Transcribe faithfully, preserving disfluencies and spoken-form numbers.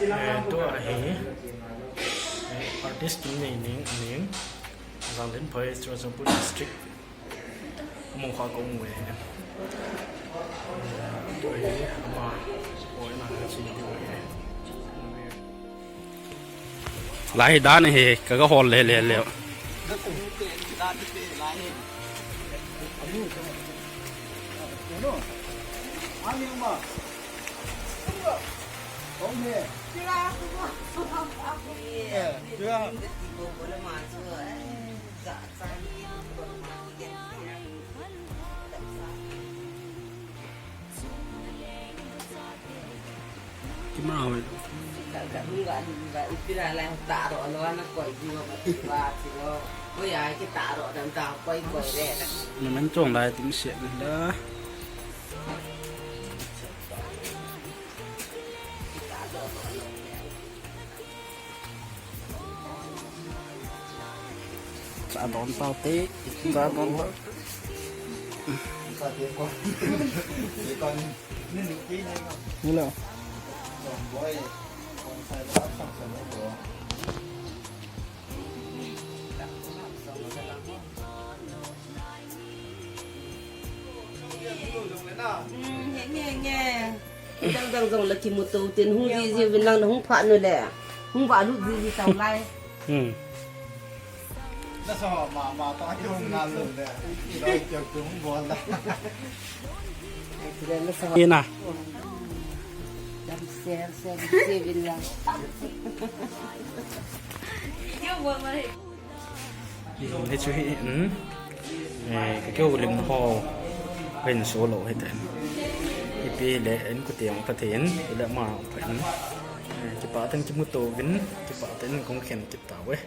Eh, tua hi, eh, artist kin nei ning, ning, Zanglenphai, Churachandpur District, Mongkha kong we. Eh, tua hi, ama, oi na, chi di we. Lai dan hi, ka ga hol le le le. Kimau. Naman chong lai tim siat na da. Cha don tau te, cha don tau. Ni lo. Dang dang jong la kimu to tin hung ji ji vin lang na hung pha nu le. Hung va lu ji ji tau lai. Hmm. Na sa ma ma ta ki hung na lu le. Lo ki hung bol la. Ina. Dam ser ser ji vin lang. Hichu hi, um, eh, ka keu lim ho, ka in so lo hi ten. Ipi le, in ku tiang ka tin, ile ma pa in. Eh, kipa ten kimu to vin, kipa ten kong khen kit ta we.